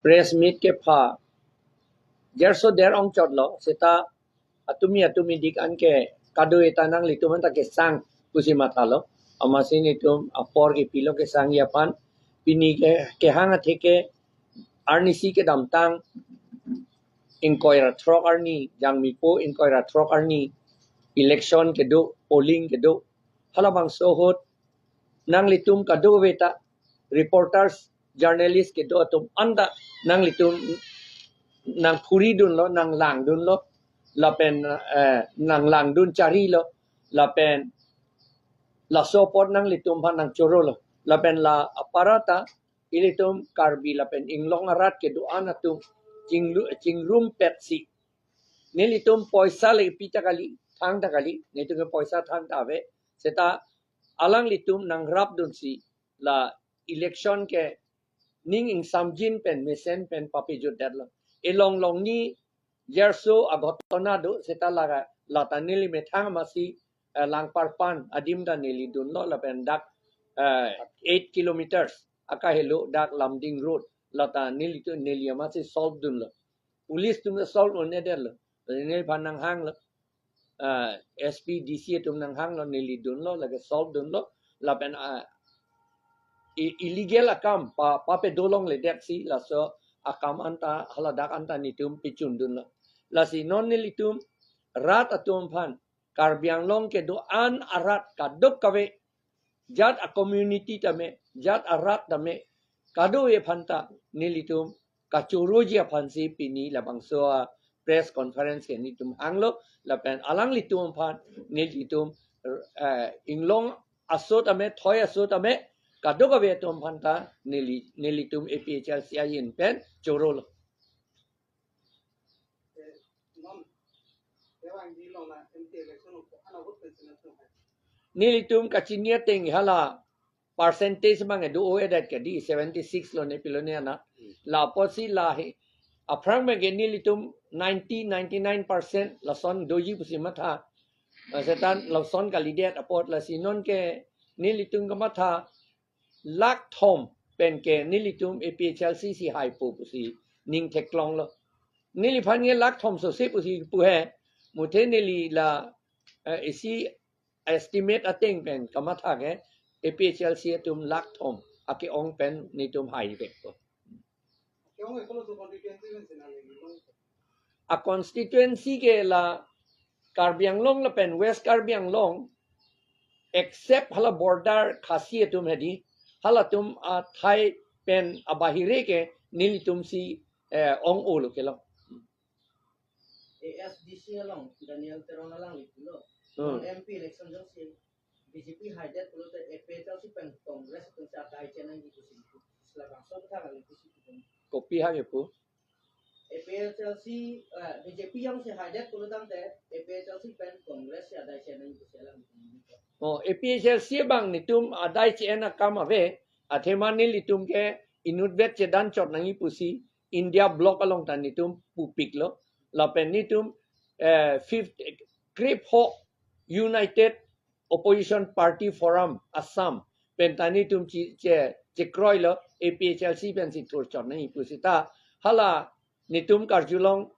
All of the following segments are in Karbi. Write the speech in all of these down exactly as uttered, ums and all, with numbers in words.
press meet kepha gerso der ongchotlo, seta atumi atumi dik anke kado eta nanglitum anta kesang pusi mathalo. Amatsi netum apor kepilo kesangji aphan. Pini ke kehang atheke arnisi kedamtang ingkoi ra throk arni, Jangmipo ingkoi ra throk arni election kedo, polling kedo. Halabangso ahut nanglitum kadokave ta reporters, journalist kedo atum anta nanglitum nangphuridunlo, nanglangdunlo, lapen, eh, nanglangdun charilo, lapen laso apot nanglitum aphan nangchorolo, lapen la aparata ilitum Karbi lapen Inglong arat kedo-an atum chinglu-, chingrumpetsi nelitum poisa le pi ta kali, thang ta kali, netum ke poisa thang ta ave, seta alanglitum nangrapdunsi la election ke ning ingsamjin pen mesen pen papejutdetlo. Elong longni gerso aghotona do, seta laga lata neli methang amatsi, eh, Langparpan adim ta neli dunlo, lapen dak, eh, eight kilometers akahelo dak Lumding Road, lata nelitum, neli amatsi solve dunlo. Police atum solve un-edetlo. Neliphan nanghanglo. Ah, S P, D C atum nanghanglo, neli dunlo, lake solve dunlo. Lapen, ah, i-, illegal akam pa, papedo longledetsi laso akam anta, haladak anta netum pechundunlo. Lasi non nelitum rat atum aphan, Karbi Anglong kedo-an arat kadokave, jat a-community tame, jat arat tame, kadokave aphanta nelitum kachoroji aphansi pini labangso a-press conference ke netum hanglo, lapen alanglitum aphan nelitum, eh, Inglong aso tame, thoi aso tame, kadokave atum aphanta neli, nelitum A P H L C ahin pen chorolo. Nelitum kachini ateng hala percentage abang do-o-edet ke di, seventy six lo ne pilo ne ana. Hmm. La apotsi la he, aphrang abang ke nelitum ninety, ninety nine percent lason doji pusi matha. Eh, seta lason kalidet apot, lasi non ke nelitum kamatha lakh thom pen ke nelitum A P H L C si haipo pusi ning theklonglo. Neliphan ke lakh thom sose pusi pu he, muthe neli la, eh, isi estimate ateng pen kamatha ke A P H L C atum lakh thom ake-ong pen netum haivekpo. A-constituency ke la Karbi Anglong lapen West Karbi Anglong, except hala border Khasi atum hedi, halatum athai pen abahire ke nelitumsi, eh, ong-olo kelong. A S D C along Daniel Teron alangli pulo. Hmm. Non M P election jongsi B J P haidet pulote A P H L C pen Congress atumsi adai chenangji pusi. Labangso kethak kali pusi. Kopi hang ipu? A P H L C, eh, B J P jongsi haidet pulo tangte A P H L C pen Congress si adai chenangji pusi alam. Oh, A P H L C abang netum adai che-en akam ave, athema nelitum ke inutvet chedan chot nangji pusi India Bloc along ta netum pupiklo. Lapen netum, eh, fifth, krepho United Opposition Party Forum Assam pen ta netum che, che, chekroilo, A P H L C pensi thur chot nangji pusi ta. Hala netum karjulong,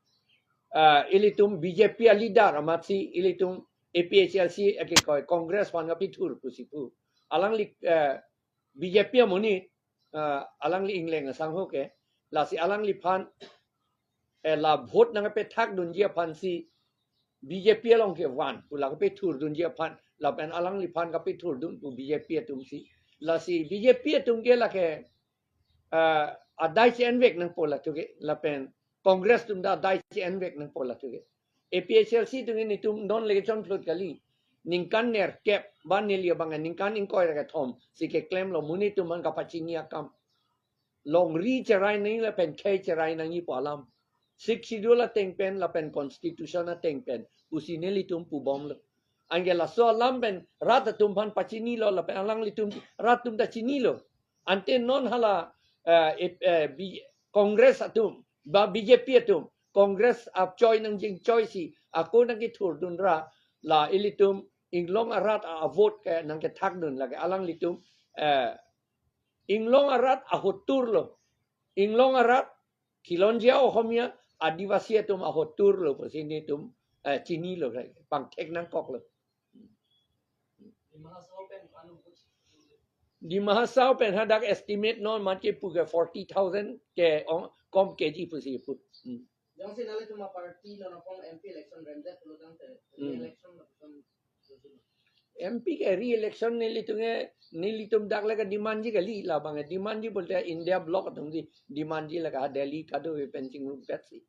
ah, ilitum B J P a-leader amatsi ilitum A P H L C akekoi Congress aphan kapethur pusi pu. Alangli, eh, B J P amonit, ah, alangli Ingleng asangho ke, lasi alangliphan, eh, la vote nangkapethakdunji aphansi B J P along kevan pu la kapethurdunji aphan, lapen alangliphan kapethurdun pu B J P atumsi. Lasi B J P atum ke lake, ah, adai che-envek nangpo latum ke, lapen Congress atum ta adai che-envek nangpo latum ke. A P H L C atum ke netum non le kechonphlut kali. Ningkan nerkep, ba neli abang ningkan ingkoi ra kethom si keklemlo, monit atum aphan kapachini akam. Longri cherai nangji lapen khei cherai nangji pu alam. Sixth Schedule ateng pen lapen Constitution ateng pen pusi nelitum pubomlo. Anke laso alam pen rat atum aphan pachinilo lapen alanglitum rat atum ta chinilo. Ante non hala, eh, eh, eh, B-, Congress atum, ba B J P atum, Congress apchoi nangjinchoi si, ako nangkethurdun ra, la ilitum Inglong arat a-vote ke nangkethakdun lake alanglitum, eh, Inglong arat ahotur lo. Inglong arat Khilonjia Ohomia Adivasi atum ahotur lo pusi nelitum, eh, chinilo, pangthek nangkoklo. Dima Hasao pen hadak estimate non mat kepu ke forty thousand ke ong, kom keji pusi pu. Hmm. Jongsi nanglitum aparty non apong M P election remdet pulo tangte, Hmm. Election lapuson M P ke re-election nelitum ke, nelitum dak lake demand ji kali, labang ke demand ji pulote India bloc atum si demand ji lake ha Delhi kadokave pen chingrum petsi.